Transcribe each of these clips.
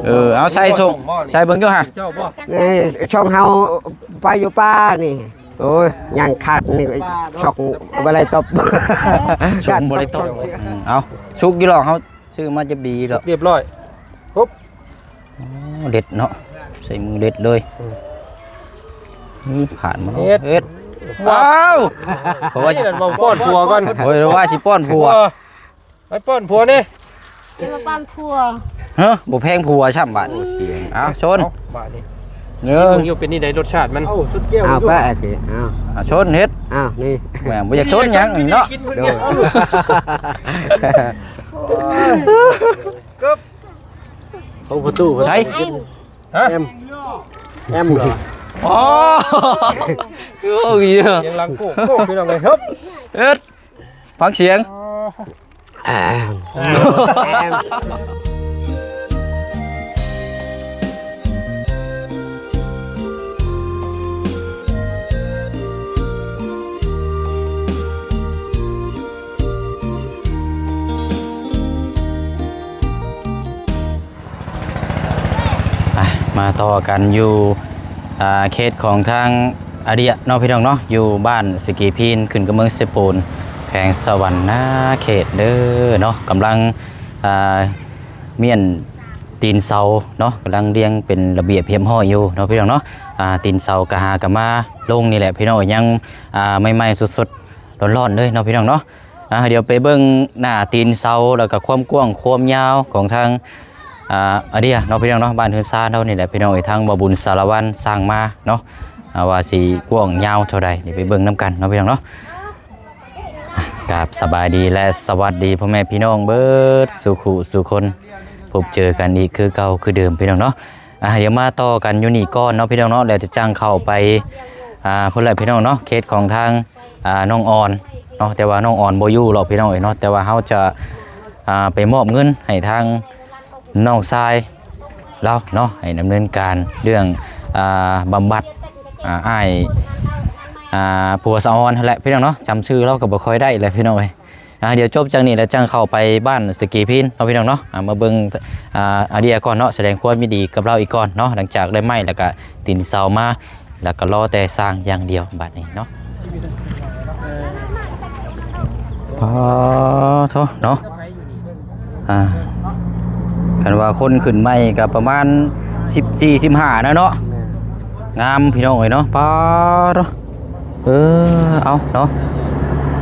ເອີ ເອົາໃສ່ສົ່ງ ໃສ່ເບິ່ງຢູ່ຫະ ເຈົ້າບໍ່ ເອີ ຊ່ອງເຮົາໄປຢູ່ປ່ານີ້ ໂອ້ຍ ຍັງຂາດນີ້ ຊ່ອງບໍ່ໄດ້ຕົບ ຊ່ອງບໍ່ໄດ້ຕົບ ເອົາ ສຸກຢູ່ດອກ ເຮົາຊື້ມາຈະດີດອກ ຮຽບຮ້ອຍ ໂອ້ ເດັດເນາະ ໃສ່ມືເດັດເລີຍ ອືມ ອືມ ຂາດມາເນາະ ເຮັດ ເຮັດ ວ້າວ ເພາະວ່າຊິປ້ອນຜົວກ່ອນ ໂອ້ຍ ວ່າຊິປ້ອນຜົວ ໄປປ້ອນຜົວນີ້ ຊິມາປ້ອນຜົວ ເຮີ ບໍ່ແພງຜົວຊ້ຳບາດ ອືມ ເອົາຊົນ ເອົາບາດນີ້ ໜຶ່ງ ຊິເບິ່ງຢູ່ເປັນນີ້ໃດລົດຊາດມັນ ເອົາຊົນແກ້ວ ເອົາ ຢູ່ ໄປ ໂອເຄ ເອົາ ອ່າ ຊົນເຮັດ ເອົາ ນີ້ ແມ່ນບໍ່ຢາກຊົນຫຍັງນີ້ເນາະ ໂດຍ ເກີບ ຂອງປະຕູ ໃສ ແອມ ແອມ ແອມ ອໍ ໂອ້ຍ ສຽງຫຼັງໂກກໂກກ ພີ່ນ້ອງເອີຍ ເຮັດ ຟັງສຽງ ອໍ ອ່ະ ມາຕໍ່ກັນຢູ່ ອ່າ ເຂດຂອງທາງອາເດຍເນາະ ພີ່ນ້ອງເນາະ ຢູ່ບ້ານສະກີພີນ ຂຶ້ນກັບເມືອງເຊໂປນ ແຂວງສະຫວັນນະເຂດເດີເນາະ ກຳລັງ ອ່າ ມ້ຽນຕີນເສົາເນາະ ກຳລັງລຽງເປັນລະບຽບຮຽບຮ້ອຍຢູ່ເນາະ ພີ່ນ້ອງເນາະ ອ່າ ຕີນເສົາກະຫາກະມາລົງນີ້ແຫຼະ ພີ່ນ້ອງເອີຍ ຍັງ ອ່າ ໃໝ່ໆສົດໆ ຮ້ອນໆເລີຍເນາະ ພີ່ນ້ອງເນາະ ອ່າ ດຽວໄປເບິ່ງໜ້າຕີນເສົາ ແລ້ວກະຄວາມກວ້າງຄວາມຍາວຂອງທາງ ອ່າ ອາເດຍເນາະ ພີ່ນ້ອງເນາະ ບ້ານເຮືອນຊານເຮົານີ້ແຫຼະ ພີ່ນ້ອງເອີຍ ທາງບໍ່ບຸນສາລະວັນສ້າງມາເນາະ ອ່າ ວ່າຊິກວ້າງຍາວເທົ່າໃດ ດຽວໄປເບິ່ງນຳກັນເນາະ ພີ່ນ້ອງເນາະ ອ່ະ ກາບສະບາຍດີ ແລະ ສະຫວັດດີພໍ່ແມ່ພີ່ນ້ອງເບິດສູ່ຄູ່ສູ່ຄົນ ພົບເຈີກັນອີກຄືເກົ່າຄືເດີມ ພີ່ນ້ອງເນາະ ອ່າ ດຽວມາຕໍ່ກັນຢູ່ນີ້ກ່ອນເນາະ ພີ່ນ້ອງເນາະ ແລ້ວຈະຈັ່ງເຂົ້າໄປ ອ່າ ພຸ້ນແຫຼະ ພີ່ນ້ອງເນາະ ເຂດຂອງທາງ ອ່າ ນ້ອງອອນເນາະ ແຕ່ວ່ານ້ອງອອນບໍ່ຢູ່ແລ້ວ ພີ່ນ້ອງເອີຍເນາະ ແຕ່ວ່າເຮົາຈະ ອ່າ ໄປມອບເງິນໃຫ້ທາງນ້ອງຊາຍລາວເນາະ ໃຫ້ດຳເນີນການເລື່ອງ ອ່າ ບຳບັດ ອ່າ ອ້າຍ ອ່າ ຜົວສາວອອນຫັ້ນແຫຼະ ພີ່ນ້ອງເນາະ ຈຳຊື່ລາວກໍບໍ່ຄ່ອຍໄດ້ແຫຼະ ພີ່ນ້ອງເອີຍ ອ່າ ດຽວຈົບຈາກນີ້ແລ້ວຈັ່ງເຂົ້າໄປບ້ານສະກີພີນເນາະ ພີ່ນ້ອງເນາະ ອ່າ ມາເບິ່ງ ອ່າ ອາເດຍກ່ອນເນາະ ສະແດງຄວາມຍິນດີກັບລາວອີກກ່ອນເນາະ ຫຼັງຈາກໄດ້ໄມ້ແລ້ວກະຕີນເສົາມາ ແລ້ວກະລໍແຕ່ສ້າງຢ່າງດຽວບາດນີ້ເນາະ ອໍ ໂທ້ເນາະ ອ່າ ຄັນວ່າຄົນຂຶ້ນໃໝ່ກໍປະມານສິບສີ່ ສິບຫ້ານະເນາະ ແມ່ນ ງາມ ພີ່ນ້ອງເອີຍເນາະ ປາດ ເອີ ເອົາເນາະ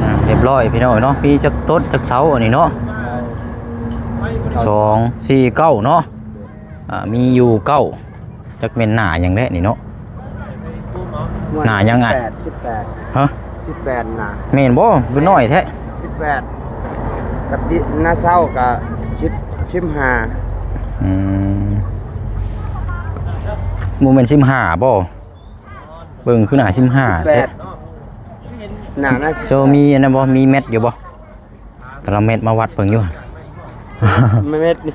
ອ່າ ຮຽບຮ້ອຍ ພີ່ນ້ອງເອີຍເນາະ ມີຈັກຕົ້ນຈັກເສົາອັນນີ້ເນາະ ສອງ ສີ່ ເກົ້າເນາະ ອ່າ ມີຢູ່ເກົ້າ ຈັກແມ່ນໜ້າຫຍັງແຫຼະນີ້ເນາະ ໜ້າຫຍັງອ້າຍ ສິບແປດ ສິບແປດ ຮະ ສິບແປດໜ້າ ແມ່ນບໍ່ ຄືນ້ອຍແທ້ ສິບແປດ ກັບໜ້າເສົາກໍສິບ ສິບຫ້າ ອືມ ບໍ່ແມ່ນສິບຫ້າບໍ່ ເບິ່ງຄືໜ້າສິບຫ້າແທ້ ສິບແປດ ໜ້າ ໜ້າສິບແປດ ເຈົ້າມີອັນນັ້ນບໍ່ ມີແມັດຢູ່ບໍ່ ຕະລະແມັດມາວັດເບິ່ງຢູ່ ແມັດນີ້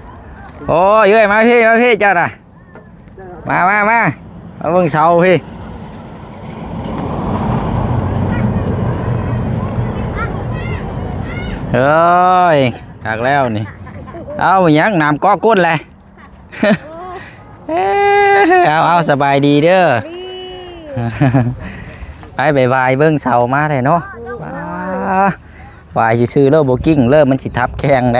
ໂອ້ຍ ເອື້ອຍ ມາພີ້ ມາພີ້ເຈົ້ານະ ມາ ມາ ມາ ມາເບິ່ງເສົາພີ້ ເອີຍ ຄັກແລ້ວນີ້ ເອົາຫຍັງ ນ້ຳກໍກົ້ນແຫຼະ ເອີ ເອົາ ເອົາ ສະບາຍດີເດີ ໄປ ໄປຫວາຍເບິ່ງເສົາມາແທ້ເນາະ ຫວາຍຊື່ໆເລີ ບໍ່ກິ້ງເລີ ມັນຊິທັບແຂ້ງໄດ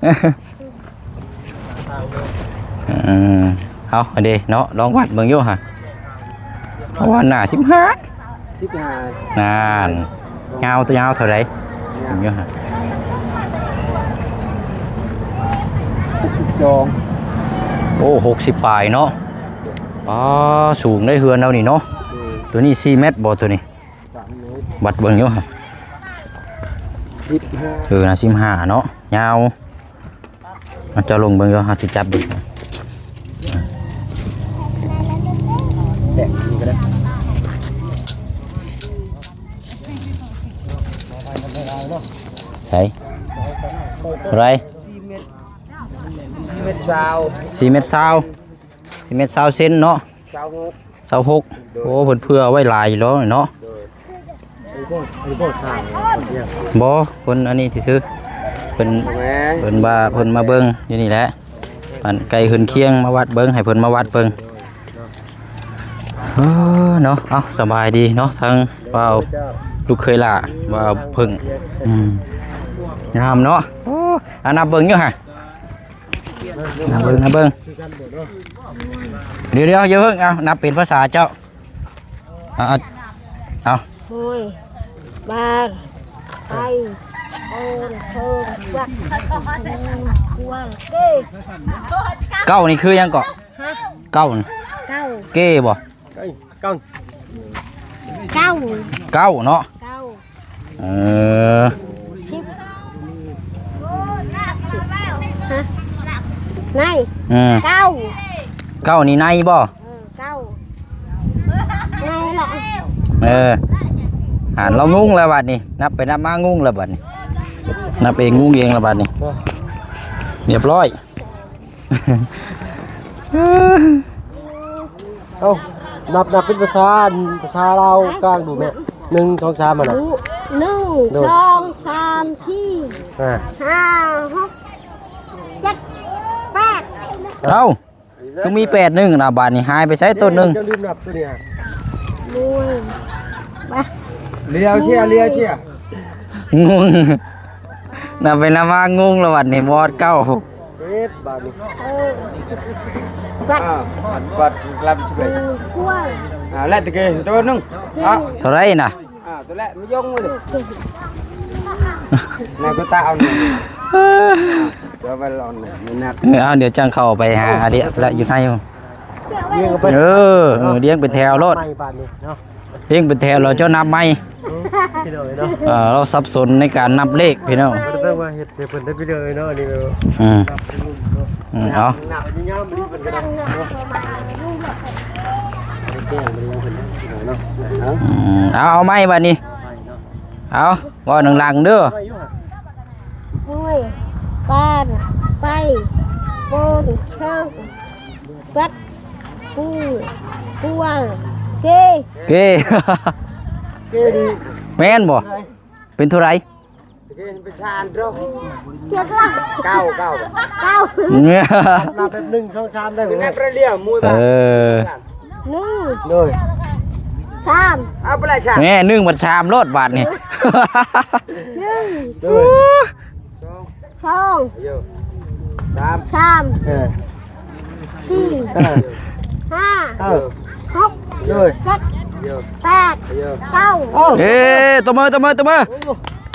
ເອີ ເອົາເດ້ເນາະ ລອງວັດເບິ່ງຢູ່ຫະ ເພາະວ່າໜ້າສິບຫ້າ ສິບຫ້າ ນັ້ນ ຍາວ ຍາວເທົ່າໃດ ຍາວ ເບິ່ງຢູ່ຫະ ຫົກສິບສອງ ໂອ້ ຫົກສິບປາຍເນາະ ອໍ ສູງໄດເຮືອນເຮົານີ້ເນາະ ອືມ ໂຕນີ້ສີ່ແມັດບໍ່ ໂຕນີ້ ສາມແມັດ ວັດເບິ່ງຢູ່ຫະ ສິບຫ້າ ເອີ ໜ້າສິບຫ້າເນາະ ຍາວ ເອົາ ເຈົ້າລົງເບິ່ງເດີ ເຮົາຊິຈັບເບິ່ງ ແຕະນີ້ກໍໄດ້ ໃສ ເທົ່າໃດ ສີ່ແມັດຊາວ ສີ່ແມັດຊາວ ສີ່ແມັດຊາວເຊັນເນາະ ຊາວຫົກ ຊາວຫົກ ໂດຍ ໂອ້ ເພິ່ນເຜື່ອໄວ້ຫຼາຍຢູ່ແລ້ວເນາະ ໂດຍ ອັນນີ້ພວກ ອັນນີ້ພວກຊ່າງ ບໍ່ ຄົນອັນນີ້ຊື່ໆ ເພິ່ນ ບໍ່ແມ່ນ ເພິ່ນວ່າເພິ່ນມາເບິ່ງຢູ່ນີ້ແຫຼະ ບ້ານໃກ້ເຮືອນຄຽງມາວັດເບິ່ງ ໃຫ້ເພິ່ນມາວັດເບິ່ງ. ເອີເນາະ ເອົາ ສະບາຍດີເນາະ ທັງບ່າວລູກເຂີຍຫຼ້າ ບ່າວເພິ່ງ. ອືມ ງາມເນາະ. ໂອ້ ອາ ນັບເບິ່ງຢູ່ຫະ ນັບເບິ່ງ ນັບເບິ່ງ. ດຽວໆ ຢ່າເພິ່ງ ເອົາ ນັບເປັນພາສາເຈົ້າ. ເອົາ ເອົາ ໂອ້ຍ ບານ ໄປ ໂອນ ເທີງ ວັດ ກວນ ເກ ເກົ້ານີ້ຄືຫຍັງເກາະ? ຮະ? ເກົ້າ ເກົ້າ ເກບໍ່? ເກົ້າ ເກົ້າ ເກົ້າເນາະ. ເກົ້າ ເອີ ສິບ ຮະ? ໃນ ອືມ ເກົ້າ ເກົ້ານີ້ໃນບໍ່? ເອີ ເກົ້າ ໃນລະ. ເອີ ຫັ້ນລາວງົງແລ້ວບາດນີ້ ນັບໄປນັບມາງົງແລ້ວບາດນີ້ ນັບເອງງົງເອງແລ້ວບາດນີ້ ຮຽບຮ້ອຍ. ເອົ້າ ນັບ ນັບເປັນພາສາ ອັນ ພາສາລາວກາງດູແມ່. ໜຶ່ງ ສອງ ສາມ ຫັ້ນນະ. ໜຶ່ງ ໂດຍ ສອງ ສາມ ສີ່ ອ່າ ຫ້າ ຫົກ ເຈັດ ແປດ. ເອົ້າ ຄືມີແປດໜຶ່ງນະ ບາດນີ້ຫາຍໄປໃສໂຕໜຶ່ງ? ເຈົ້າລືມນັບໂຕນີ້ຫະ. ໂອ້ຍ ລຽວເຊຍ ລຽວເຊຍ ງົງ ນັບໄປນັບມາງົງແລ້ວບາດນີ້ ບອດເກົ້າ. ເຮັດບາດນີ້ ເອີ ວັດ ອ່າ ວັດກຳສະເວັດ ອືມ ກວນ ອ່າ ແລະຕະເກໂຕໜຶ່ງ ອ່າ ເທົ່າໃດນະ? ອ່າ ໂຕແລະມັນຍົງເລີຍ ນາກໍຕາເອົານີ້ ເອີ ດຽວໄປລອນນີ້ນະ ເອີ ເອົາ ດຽວຈັ່ງເຂົ້າໄປຫາອາເດະລະຢູ່ໃນ ລຽງໄປ ເອີ ເອີ ລຽງເປັນແຖວໂລດ ໄປບາດນີ້ເນາະ. ລຽງເປັນແຖວ ລາວເຈົ້ານັບໃໝ່ ເອີ ລາວສັບສົນໃນການນັບເລກພີ່ນ້ອງ ບໍ່ໄດ້ວ່າເຮັດໃຫ້ເພິ່ນໄດ້ພີ່ນ້ອງເນາະ ອັນນີ້ແບບວ່າ ອືມ ອືມ ເອົາ ອືມ ເອົາ ເອົາໃໝ່ບາດນີ້ ເອົາ ເວົ້າດັງໆເດີ ຫ້ວຍ ບ້ານ ໄປ ໂບນ ເຊີງ ວັດ ກູ ກວາງ ເກ ເກ ເກດີ ແມ່ນບໍ່? ເປັນເທົ່າໃດ? ເກເປັນຊານໂຕ ເຈັດລະ ເກົ້າ ເກົ້າ ເກົ້າ ນັບແບບ ໜຶ່ງ ສອງ ສາມ ໄດ້ບໍ່? ນັບລຽວ ເອີ ໜຶ່ງ ໂດຍ ສາມ ເອົາໄປເລີຍ ສາມ ແມ່ ໜຶ່ງ ບັດ ສາມ ໂລດບາດນີ້ ໜຶ່ງ ໂດຍ ສອງ ສອງ ສາມ ສາມ ເອີ ສີ່ ເອີ ຫ້າ ເອີ ຫົກ ໂດຍ ເຈັດ ແປດ ເກົ້າ ເອີ ເອີ ຕົບມື ຕົບມື ຕົບມື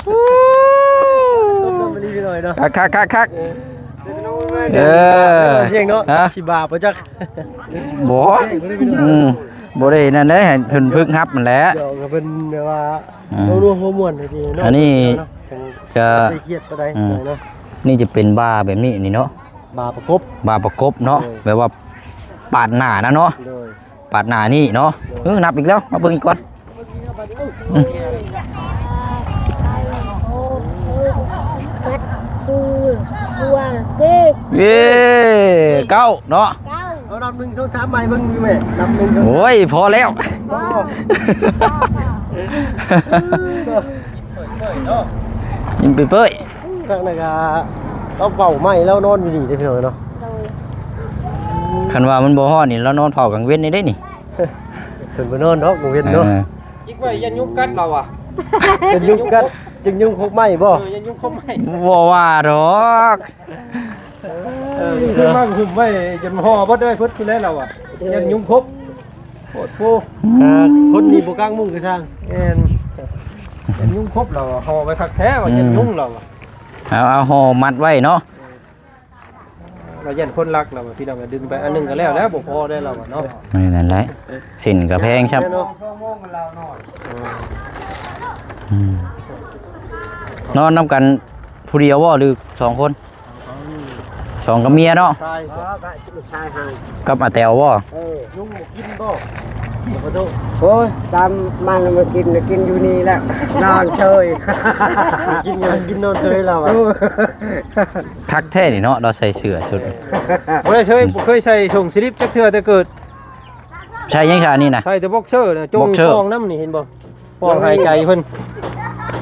ໂອ້ ຕົບມືດີໜ້ອຍເນາະ ຄັກໆໆໆ ເອີ ສຽງເນາະ ຮະ ຊິບາບບໍ່ຈັກ ບໍ່ ອືມ ບໍ່ໄດ້ນັ້ນເດ້ ໃຫ້ເພິ່ນຝຶກຮັບຫັ້ນແຫຼະ ດຽວກໍເພິ່ນແບບວ່າ ອືມ ລົວມຫົວມ່ວນໃຫ້ດີເນາະ ອັນນີ້ ເນາະ ຈັ່ງຈະໄດ້ຄຽດປານໃດ ອືມ ເນາະ ນີ້ຈະເປັນບາແບບນີ້ນີ້ເນາະ ບາປະກົບ ບາປະກົບເນາະ ໂດຍ ແບບວ່າປາດໜ້ານະເນາະ ໂດຍ ປາດໜ້ານີ້ເນາະ ໂດຍ ເອີ ນັບອີກແລ້ວ ມາເບິ່ງອີກກ່ອນ ອືມ ເອີ ເກົ້າເນາະ ເກົ້າ ເອົານັບ ໜຶ່ງ ສອງ ສາມ ໃໝ່ເບິ່ງຢູ່ແມ່ ນັບ ໜຶ່ງ ສອງ ໂອ້ຍ ພໍແລ້ວ ພໍ ຍິງເປີ້ຍໆ ທາງນັ້ນກະລາວເຝົ້າໄມ້ ລາວນອນຢູ່ນີ້ເດ້ພີ່ນ້ອງເນາະ ໂດຍ ຄັນວ່າມັນບໍ່ຮ້ອນນີ້ ລາວນອນເຝົ້າກາງເວັນນີ້ເດ້ນີ້ ເພິ່ນບໍ່ນອນດອກກາງເວັນເນາະ ເອີ ຈິກໄວ້ຢ້ານຍຸງກັດລາວອະ ຢ້ານຍຸງກັດ ຢ້ານຍຸງຄົບໄມ້ບໍ່ ເອີ ຢ້ານຍຸງຄົບໄມ້ ບໍ່ວ່າດອກ ເອີ ເອີ ເອີ ມາຫຸ້ມໄວ້ຈົນຫໍ່ເບິດເລີຍ ເພິດພຸ້ນແຫຼະລາວອະ ຢ້ານຍຸງຄົບ ໂພດໂພ ອ່າ ຄົນນີ້ບໍ່ກາງມຸ້ງຄືຊ່າງ ແມ່ນ ຢ້ານຍຸງຄົບລາວ ຫໍ່ໄວ້ຄັກແທ້ວ່າ ອືມ ຢ້ານຍຸງລາວ ເອົາ ເອົາຫໍ່ມັດໄວ້ເນາະ ລາວຢ້ານຄົນລັກລາວ ພີ່ນ້ອງ ດຶງໄປອັນໜຶ່ງກໍແລ້ວແລ້ວ ບໍ່ພໍໄດ້ລາວເນາະ ແມ່ນນັ້ນແຫຼະ ສິ້ນກໍແພງຊ້ຳ ເນາະ ອືມ ນອນນຳກັນຜູ້ດຽວບໍ່ ຫຼືສອງຄົນ? ສອງກັບເມຍເນາະ ຊາຍ ລູກຊາຍເຮົາ ກັບອາແຕວບໍ່? ເອີ ຍຸງບໍ່ກິນບໍ່? ໂອ້ຍ ຕາມມັນມາກິນ ກິນຢູ່ນີ້ແຫຼະ ນອນເຊີຍ ກິນຫຍັງກິນນອນເຊີຍລາວອະ ໂອ້ຍ ຄັກແທ້ນີ້ເນາະ ລາວໃສ່ເສື້ອຊຸດ ບໍ່ໄດ້ເຊີຍ ບໍ່ເຄີຍໃສ່ສົ້ງສະລິບຈັກເທື່ອແຕ່ເກີດ ໃສ່ຫຍັງຊະນີ້ນະ? ໃສ່ແຕ່ບັອກເຊີນະ ຈົ່ງ ບັອກເຊີ ປ້ອງນຳນີ້ ເຫັນບໍ່? ປ້ອງຫາຍໃຈເພິ່ນ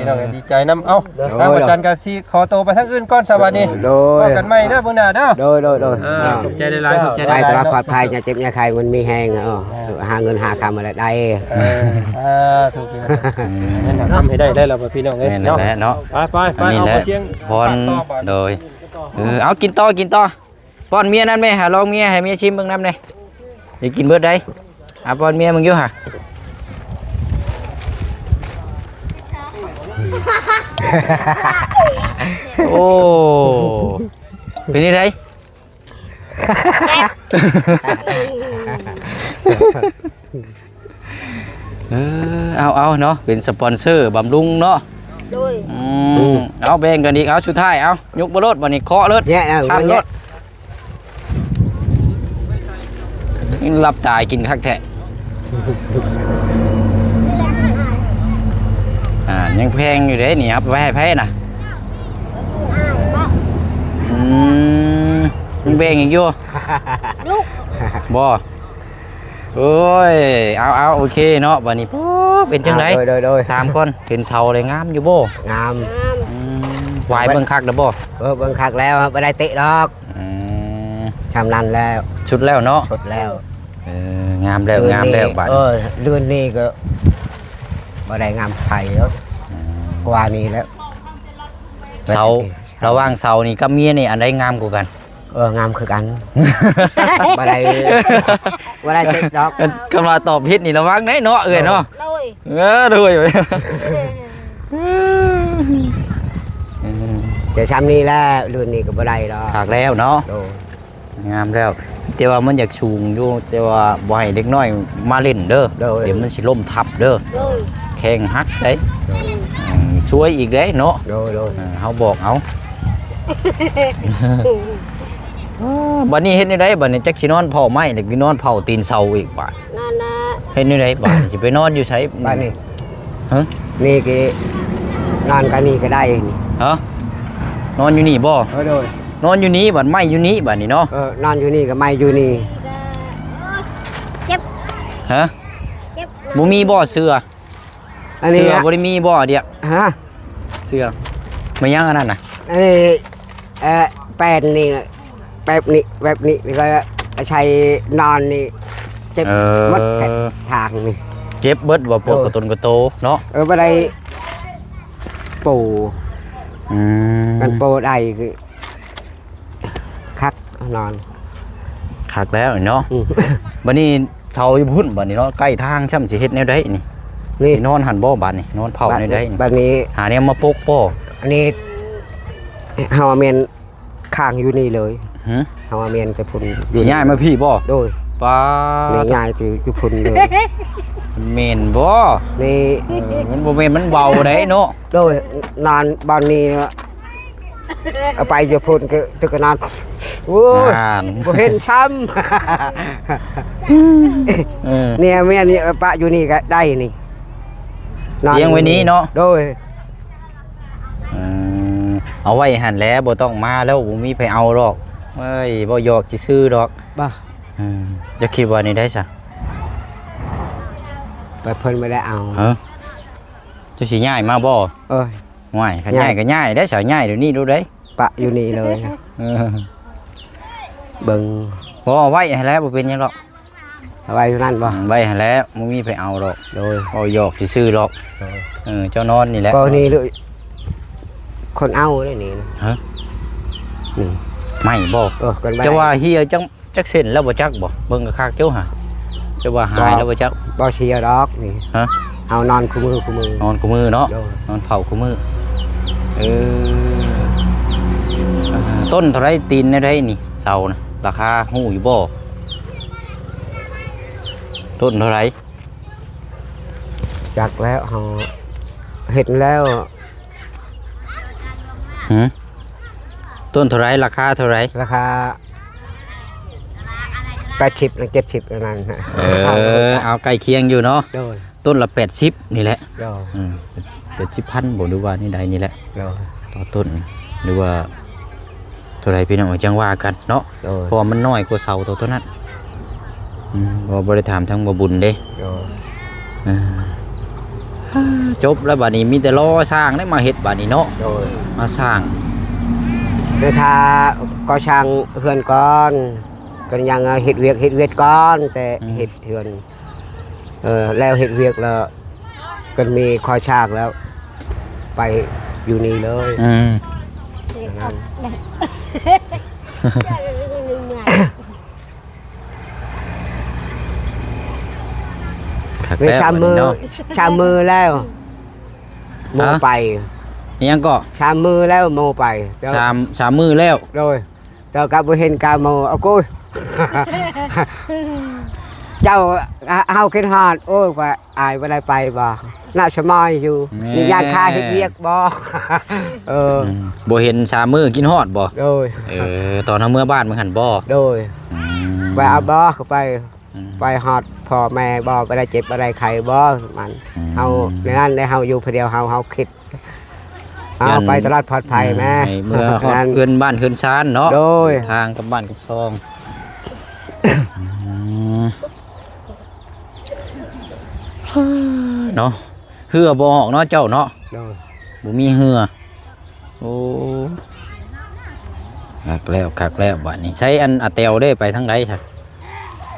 ພີ່ນ້ອງ ອືມ ກໍດີໃຈນຳ. ເອົ້າ ໂດຍ ທາງພະຈັນກໍຊິຂໍໂຕໄປທາງອື່ນກ່ອນ ສະບາດນີ້ ໂດຍ ພໍ້ກັນໃໝ່ເດີມື້ໜ້າເດີ. ໂດຍ ໂດຍ ໂດຍ ອ່າ ອ່າ ຂອບໃຈຫຼາຍໆ ຂອບໃຈຫຼາຍໆ ໄປຕະຫຼອດປອດໄພ ຢ່າເຈັບຢ່າໄຂ້ ມັນມີແຮງ ເອີ ເອີ ຫາເງິນຫາຄຳມາໄດ້ ເອີ ສາທຸພີ່ນ້ອງ ເງິນຫາຄຳໃຫ້ໄດ້ ໄດ້ແລ້ວພີ່ນ້ອງເອີຍ ແມ່ນແລ້ວເນາະ ເນາະ ໄປໆໆ ອັນນີ້ແຫຼະ ເອົາໄປຊຽງ ພອນ ຕໍ່ບາດ ໂດຍ ເອີ ເອົາ ກິນຕໍ່ ກິນຕໍ່. ປ້ອນເມຍນຳແດ່ ຫາລອງເມຍ ໃຫ້ເມຍຊິມເບິ່ງນຳແດ່ ຢາກກິນເບິດໃດ. ອາ ປ້ອນເມຍມຶງຢູ່ຫາ. ໂອ້ ເປັນຈັ່ງໃດ? ເອີ ເອົາໆ ເນາະ ເປັນສະປອນເຊີບຳລຸງເນາະ. ໂດຍ ອືມ ເອົາແບ່ງກັນອີກ ເອົາ ສຸດທ້າຍ ເອົາ ຍົກມາໂລດ ບັດນີ້ເຄາະໂລດ ແຍະເອົາ ຄັນໂລດ ແຍະ ຫຼັບຕາກິນຄັກແທ້ ອ່າ ຍັງແພງຢູ່ເດ້ນີ້ ເອົາໄປໃຫ້ໃຜນະ? ອືມ ຍັງແບ່ງອີກຢູ່ ລູກ ບໍ່? ໂອ້ຍ ເອົາໆ ໂອເຄເນາະ ບັດນີ້ ໂອ້ ເປັນຈັ່ງໃດ? ອ່າ ໂດຍໆໆ ຖາມກ່ອນ ເຫັນເສົາແລ້ວງາມຢູ່ບໍ່? ງາມ ອືມ ຫວາຍເບິ່ງຄັກແລ້ວບໍ່? ເອີ ເບິ່ງຄັກແລ້ວ ບໍ່ໄດ້ເຕະດອກ ອືມ ຊ່ຳນັ້ນແລ້ວ ສຸດແລ້ວເນາະ ສຸດແລ້ວ ເອີ ງາມແລ້ວ ງາມແລ້ວ ບາດ ເອີ ເດືອນນີ້ກໍບໍ່ໄດ້ງາມໃຜແລ້ວ ອືມ ກວ່ານີ້ແລ້ວ ເສົາ ລະຫວ່າງເສົານີ້ກັບເມຍນີ້ ອັນໃດງາມກວ່າກັນ? ເອີ ງາມຄືກັນ ບໍ່ໄດ້ ບໍ່ໄດ້ຕິດດອກ ຄັນວ່າຕອບຜິດນີ້ລະວັງເດ້ເນາະ ເອື້ອຍເນາະ ໂດຍ ເອີ ໂດຍ ແຕ່ຊ່ຳນີ້ແຫຼະ ເດືອນນີ້ກໍບໍ່ໄດ້ດອກ ຄັກແລ້ວເນາະ ໂດຍ ງາມແລ້ວ ແຕ່ວ່າມັນຢາກສູງຢູ່ ແຕ່ວ່າບໍ່ໃຫ້ເດັກນ້ອຍມາຫຼິ້ນເດີ ໂດຍ ດຽວມັນຊິລົ້ມທັບເດີ ໂດຍ ແຂ້ງຫັກໄດ໋ ໂດຍ ອືມ ຊວຍອີກໄດ໋ເນາະ ໂດຍໆ ເອີ ເຮົາບອກເອົາ ອ້າ ບັດນີ້ເຮັດແນວໃດ? ບັດນີ້ຈັກຊິນອນເຜົາໄມ້ ຫຼືນອນເຜົາຕີນເສົາອີກບາດ ນັ້ນນະ ເຮັດແນວໃດບາດນີ້? ຊິໄປນອນຢູ່ໃສບາດນີ້? ຮະ? ນີ້ກໍນອນກັນນີ້ກໍໄດ້ນີ້ ຮະ? ນອນຢູ່ນີ້ບໍ່? ເອີ ໂດຍ ນອນຢູ່ນີ້ ບັດໄມ້ຢູ່ນີ້ ບັດນີ້ເນາະ ເອີ ນອນຢູ່ນີ້ກໍໄມ້ຢູ່ນີ້ ເຈັບ ຮະ? ເຈັບ ບໍ່ມີບໍ່ເສື້ອ? ອັນນີ້ ເສື້ອບໍ່ໄດ້ມີບໍ່ ດຽວ ຮະ? ເສື້ອ ແມ່ນຫຍັງອັນນັ້ນນະ? ອັນນີ້ ເອີ ແປ້ນນີ້ ແບບນີ້ ແບບນີ້ ແລ້ວກໍໃຊ້ນອນນີ້ ເຈັບ ເອີ ໝົດແຜ່ນທາງນີ້ ເຈັບເບິດບໍ່? ປວດ ໂດຍ ກະຕົນກະໂຕເນາະ ເອີ ບໍ່ໄດ້ໂປ ອືມ ຄັນໂປໄດ້ຄື ຄັກນອນ ຄັກແລ້ວເນາະ ອືມ ບັດນີ້ເສົາຢູ່ພຸ້ນ ບັດນີ້ເນາະ ໃກ້ທາງ ຊ່ຳຊິເຮັດແນວໃດນີ້? ນີ້ ຊິນອນຫັ້ນບໍ່? ບັດນີ້ນອນເຜົາແນວໃດນີ້? ບັດນີ້ຫາແນວມາປົກບໍ່? ອັນນີ້ເຮົາແມ່ນຄ້າງຢູ່ນີ້ເລີຍ ຫື? ເຮົາແມ່ນແຕ່ພຸ້ນຢູ່ ຊິຍ້າຍມາພີ້ບໍ່? ໂດຍ ປ້າ ນີ້ຍ້າຍແຕ່ຢູ່ພຸ້ນເລີຍ ແມ່ນບໍ່? ນີ້ ເອີ ມັນບໍ່ແມ່ນ ມັນເບົາໄດ໋ເນາະ ໂດຍ ນອນບ່ອນນີ້ ເອົາໄປຢູ່ພຸ້ນກໍ ຖືກກໍນອນ ໂອ້ຍ ນານ ບໍ່ເຫັນຊ້ຳ ເອີ ນີ້ແມ່ນນີ້ ເອົາປະຢູ່ນີ້ກໍໄດ້ນີ້ ນອນ ລ້ຽງໄວ້ນີ້ເນາະ ໂດຍ ເອີ ເອົາໄວ້ຫັ້ນແຫຼະ ບໍ່ຕ້ອງມາແລ້ວ ບໍ່ມີໃຜເອົາດອກ ເອີຍ ເວົ້າຫຍອກຊື່ໆດອກ ບໍ່ ເອີ ຈະຄິດວ່າແນວໃດຊະ ແບບເພິ່ນບໍ່ໄດ້ເອົາ ຮະ ເຈົ້າຊິຍ້າຍມາບໍ່? ໂອ້ຍ ໂອ້ຍ ຄັນຍ້າຍກໍຍ້າຍໄດ້ ສາວຍ້າຍດຽວນີ້ໂລດເດ້ ປະຢູ່ນີ້ເລີຍ ເອີ ເບິ່ງ ບໍ່ ເອົາໄວ້ຫັ້ນແຫຼະ ບໍ່ເປັນຫຍັງດອກ ເອົາໄວ້ຢູ່ນັ້ນບໍ່? ອືມ ໄວ້ຫັ້ນແຫຼະ ບໍ່ມີໃຜເອົາດອກ ໂດຍ ເວົ້າຫຍອກຊື່ໆດອກ ໂດຍ ເອີ ເຈົ້ານອນນີ້ແຫຼະ ກໍນີ້ເລີຍ ຄົນເອົາເດ້ນີ້ ຮະ? ນີ້ ໄມ້ບໍ່? ເອີ ເພິ່ນວ່າ ເຈົ້າວ່າເຫ່ຍຈັງ ຈັກເສັ້ນແລ້ວບໍ່ຈັກບໍ່? ເບິ່ງຄັກໆ ເຈົ້າຫາ ເຈົ້າວ່າຫາຍແລ້ວບໍ່ຈັກ? ບໍ່ເສຍດອກນີ້ ຮະ? ເຮົານອນຄູ່ມື້ຄູ່ມື້ ນອນຄູ່ມື້ເນາະ ໂດຍ ນອນເຝົ້າຄູ່ມື້ ເອີ ຕົ້ນເທົ່າໃດ? ຕີນແນວໃດນີ້? ເສົານະ ລາຄາຮູ້ຢູ່ບໍ່? ຕົ້ນເທົ່າໃດ? ຈັກແລ້ວ ເຮົາເຮັດແລ້ວ ຫື? ຕົ້ນເທົ່າໃດ? ລາຄາເທົ່າໃດ? ລາຄາ ແປດສິບ ເຈັດສິບ ອັນນັ້ນ ເອີ ເອົາໃກ້ຄຽງຢູ່ເນາະ ໂດຍ ຕົ້ນລະ ແປດສິບ ນີ້ແຫຼະ ໂດຍ ອືມ ແປດສິບພັນບໍ່ ຫຼືວ່າແນວໃດນີ້ແຫຼະ ໂດຍ ຕໍ່ຕົ້ນ ຫຼືວ່າເທົ່າໃດ ພີ່ນ້ອງ ຈັ່ງວ່າກັນເນາະ ໂດຍ ເພາະວ່າມັນນ້ອຍກວ່າເສົາໂຕ ໂຕນັ້ນ ອືມ ບໍ່ ບໍ່ໄດ້ຖາມທາງບ່າວບຸນເດ້ ໂດຍ ເອີ ຈົບແລ້ວບາດນີ້ ມີແຕ່ລໍຊ່າງໄດ້ມາເຮັດບາດນີ້ເນາະ ໂດຍ ມາສ້າງ ແຕ່ຖ້າກໍ່ສ້າງເຮືອນກ່ອນ ກໍຍັງເຮັດວຽກ ເຮັດວຽກກ່ອນ ແຕ່ ອືມ ເຮັດເຮືອນ ເອີ ແລ້ວເຮັດວຽກແລ້ວ ກໍມີຄ່ອຍຊາກແລ້ວ ໄປຢູ່ນີ້ເລີຍ ອືມ ຄັກແລ້ວ ນີ້ສາມມື້ ບາດນີ້ເນາະ ສາມມື້ແລ້ວ ໂມ ຮະ? ໄປ ອີຫຍັງເກາະ? ສາມມື້ແລ້ວ ໂມໄປ ສາມ ສາມມື້ແລ້ວ ໂດຍ ແຕ່ກໍບໍ່ເຫັນກາໂມ ເອົາໂກຍ ເຈົ້າ ອາ ເຮົາຄິດຮອດ ໂອ້ຍ ວ່າອ້າຍບໍ່ໄດ້ໄປບໍ່ ນະສະໝອຍຢູ່ ແມ່ນ ນີ້ຢ້ານຄາເຮັດວຽກບໍ່ ເອີ ອືມ ບໍ່ເຫັນສາມມື້ ຄິດຮອດບໍ່? ໂດຍ ເອີ ຕອນເຮົາເມືອບ້ານມື້ຫັ້ນບໍ່? ໂດຍ ອືມ ວ່າເອົາບໍ່ ກໍໄປ ອືມ ໄປຮອດພໍ່ແມ່ບໍ່ ບໍ່ໄດ້ເຈັບບໍ່ໄດ້ໄຂ້ບໍ່ ມັນ ອືມ ເຮົາໃນນັ້ນແຫຼະ ເຮົາຢູ່ຜູ້ດຽວ ເຮົາ ເຮົາຄິດ ເອົາ ຢ້ານ ໄປຕະຫຼອດປອດໄພ ອືມ ນະ ໃຫ້ເມືອຮອດ ນັ້ນ ເຮືອນບ້ານເຮືອນຊານເນາະ ໂດຍ ທາງກັບບ້ານກັບຊ່ອງ ອືມ ເນາະ ເຮືອບໍ່ອອກເນາະເຈົ້າເນາະ ໂດຍ ບໍ່ມີເຮືອ ໂອ້ ຄັກແລ້ວ ຄັກແລ້ວ ບາດນີ້ ໃຊ້ອັນອາແຕວເດ້ ໄປທາງໃດຊະ?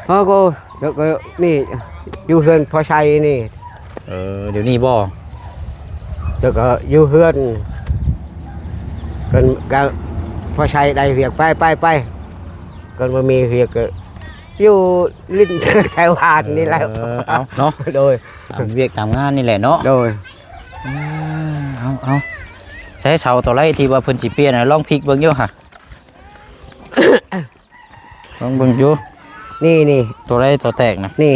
ເຮົາກໍ ແລ້ວກໍນີ້ ຢູ່ເຮືອນພໍ່ໄຊນີ້ ເອີ ດຽວນີ້ບໍ່? ແລ້ວກໍຢູ່ເຮືອນ ເພິ່ນກໍພໍ່ໄຊໄດ້ວຽກ ໄປ ໄປ ໄປ ຄັນບໍ່ມີວຽກກໍຢູ່ຫຼິ້ນແຖວບ້ານນີ້ແຫຼະ ເອີ ເອົາເນາະ ໂດຍ ຕາມວຽກຕາມງານນີ້ແຫຼະເນາະ ໂດຍ ເອີ ເອົາ ເອົາ ໃຊ້ເສົາຕົວໃດທີ່ວ່າເພິ່ນຊິປ່ຽນ ລອງພິກເບິ່ງຢູ່ຫະ ລອງເບິ່ງຢູ່ ນີ້ ນີ້ ຕົວໃດຕົວແຕກນະ? ນີ້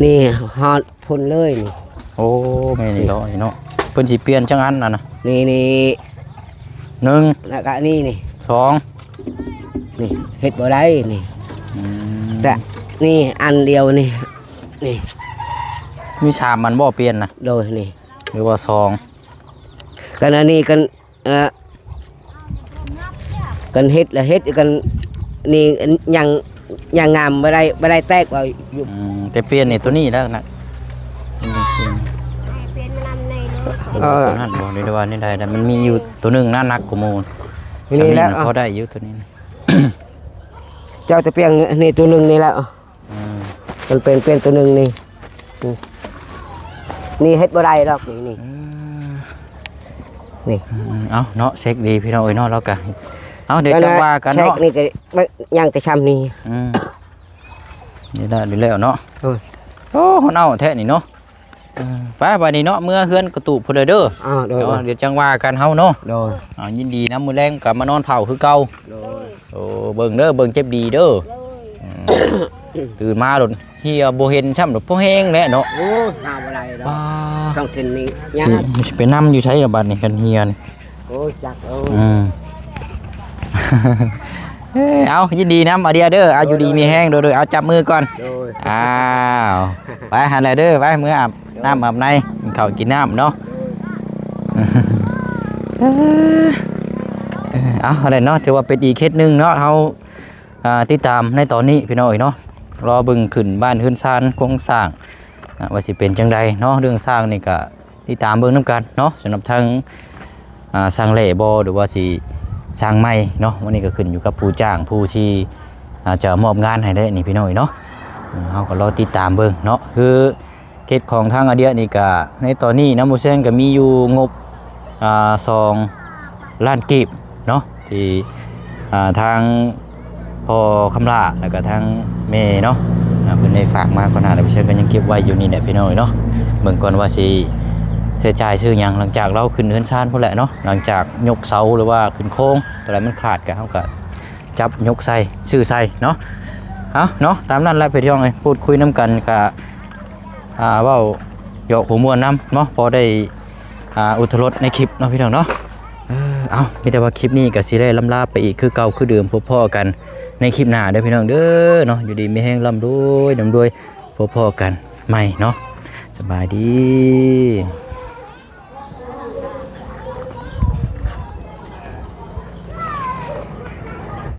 ນີ້ຮອດພຸ້ນເລີຍນີ້ ໂອ້ ແມ່ນນີ້ເນາະ ນີ້ເນາະ ເພິ່ນຊິປ່ຽນຈັກອັນຫັ້ນນະ? ນີ້ ນີ້ ໜຶ່ງ ແລ້ວກະນີ້ ນີ້ ສອງ ນີ້ ເຮັດບໍ່ໄດ້ນີ້ ອືມ ຈະ ນີ້ອັນດຽວນີ້ ນີ້ ມີສາມອັນບໍ່ປ່ຽນນະ? ໂດຍ ນີ້ ຫຼືວ່າສອງ ກັນອັນນີ້ກັນ ເອີ ກັນເຮັດລະເຮັດ ກັນນີ້ຍັງ ຍັງງາມບໍ່ໄດ້ ບໍ່ໄດ້ແຕກວ່າຢູ່ ອືມ ແຕ່ປ່ຽນນີ້ຕົວນີ້ແລ້ວນະ ເອີ ຕົວນັ້ນບໍ່ ຫຼືວ່າແນວໃດ ມັນມີຢູ່ຕົວໜຶ່ງນະ ໜັກກວ່າໝູ່ ນີ້ແຫຼະ ສ່ຳນີ້ນະ ພໍໄດ້ຢູ່ຕົວນີ້ນະ ເຈົ້າຕະປຽງນີ້ຕົວໜຶ່ງນີ້ແຫຼະ ອືມ ມັນເປັນ ເປັນຕົວໜຶ່ງນີ້ ອືມ ນີ້ເຮັດບໍ່ໄດ້ດອກນີ້ ນີ້ ເອີ ນີ້ ອືມ ເອົາເນາະ ເຊັກດີພີ່ນ້ອງເອີຍເນາະ ລາວກະ ເອົາ ດຽວຈັ່ງວ່າກັນເນາະ ເຊັກນີ້ກໍຍັງແຕ່ຊ່ຳນີ້ ອືມ ນີ້ລະ ນີ້ແລ້ວເນາະ ໂອ້ຍ ໂອ້ ເນົ່າແທ້ນີ້ເນາະ ເອີ ໄປບາດນີ້ເນາະ ເມືອເຮືອນກະຕູບພຸ້ນເດີ ອ້າວ ໂດຍ ເນາະ ດຽວຈັ່ງວ່າກັນເຮົາເນາະ ໂດຍ ເອົາ ຍິນດີນຳ ມື້ແລງກໍມານອນເຝົ້າຄືເກົ່າ ໂດຍ ໂອ້ ເບິ່ງເດີ ເບິ່ງເຈັບດີເດີ ໂດຍ ອືມ ຕື່ນມາໂດດ ເຫື່ອບໍ່ເຫັນຊ້ຳດອກ ພໍແຮງແຫຼະເນາະ ໂອ້ຍ ຫາບໍ່ໄດ້ດອກ ຕ້ອງເທັນນີ້ຍາກ ຊິ ຊິໄປນຳຢູ່ໃສລະບາດນີ້ ຄັນເຫື່ອນີ້ ໂອ້ຍ ຈັກ ໂອ້ຍ ອືມ ເອີ ເອົາ ຍິນດີນຳອາເດຍເດີ ເອົາ ຢູ່ດີມີແຮງ ໂດຍ ໂດຍ ເອົາ ຈັບມືກ່ອນ ໂດຍ ອ້າວ ໄປຫັ້ນແຫຼະເດີ ໄປ ເມືອອາບ ໂດຍ ນ້ຳອາບໃນ ກິນເຂົ້າກິນນ້ຳເນາະ ໂດຍ ເອີ ເອົາ ຫັ້ນແຫຼະເນາະ ຖືວ່າເປັນອີກເຄສໜຶ່ງເນາະ ເຮົາ ອ່າ ຕິດຕາມໃນຕອນນີ້ພີ່ນ້ອງເອີຍເນາະ ລໍເບິ່ງຂຶ້ນບ້ານເຮືອນຊານໂຄງສ້າງ ອ່າ ວ່າຊິເປັນຈັ່ງໃດເນາະ ເລື່ອງສ້າງນີ້ກະຕິດຕາມເບິ່ງນຳກັນເນາະ ສຳລັບທາງ ອ່າ ສ້າງແຫຼບໍ່ ຫຼືວ່າຊິສ້າງໃໝ່ເນາະ ອັນນີ້ກະຂຶ້ນຢູ່ກັບຜູ້ຈ້າງ ຜູ້ທີ່ ອ່າ ຈະມອບງານໃຫ້ແຫຼະນີ້ພີ່ນ້ອງເອີຍເນາະ ເຮົາກະລໍຕິດຕາມເບິ່ງເນາະ ຄື ເຂດຂອງທາງອາເດຍນີ້ກະ ໃນຕອນນີ້ນຳບໍ່ແຊງກະມີຢູ່ງົບ ອ່າ ສອງລ້ານກີບເນາະ ທີ່ ອ່າ ທາງພໍ່ຄຳຫຼ້າ ແລ້ວກະທາງແມ່ເນາະ ອ່າ ເພິ່ນໄດ້ຝາກມາກ່ອນໜ້າ ແລ້ວບໍ່ແຊງກະຍັງເກັບໄວ້ຢູ່ນີ້ແຫຼະພີ່ນ້ອງເອີຍເນາະ ເບິ່ງກ່ອນວ່າຊິໃຊ້ຈ່າຍຊື້ຫຍັງ ຫຼັງຈາກລາວຂຶ້ນເຮືອນຊານພຸ້ນແຫຼະເນາະ ຫຼັງຈາກຍົກເສົາ ຫຼືວ່າຂຶ້ນໂຄງ ຕົວໃດມັນຂາດກະ ເຮົາກະຈັບຍົກໃສ່ ຊື້ໃສ່ເນາະ ເອົາເນາະ ຕາມນັ້ນແຫຼະພີ່ນ້ອງເອີຍ ພູດຄຸຍນຳກັນກະ ອ່າ ເວົ້າຢອກຫົວມ່ວນນຳເນາະ ພໍໄດ້ ອ່າ ອົດທົນລົດໃນຄລິບເນາະພີ່ນ້ອງເນາະ ເອີ ເອົາ ມີແຕ່ວ່າຄລິບນີ້ກະຊິໄດ້ລ່ຳລາໄປອີກຄືເກົ່າຄືເດີມ ພົບພໍ້ກັນໃນຄລິບໜ້າເດີພີ່ນ້ອງເດີເນາະ ຢູ່ດີມີແຮງ ລ່ຳລວຍ ລ່ຳລວຍ ພົບພໍ້ກັນໃໝ່ເນາະ ສະບາຍດີ.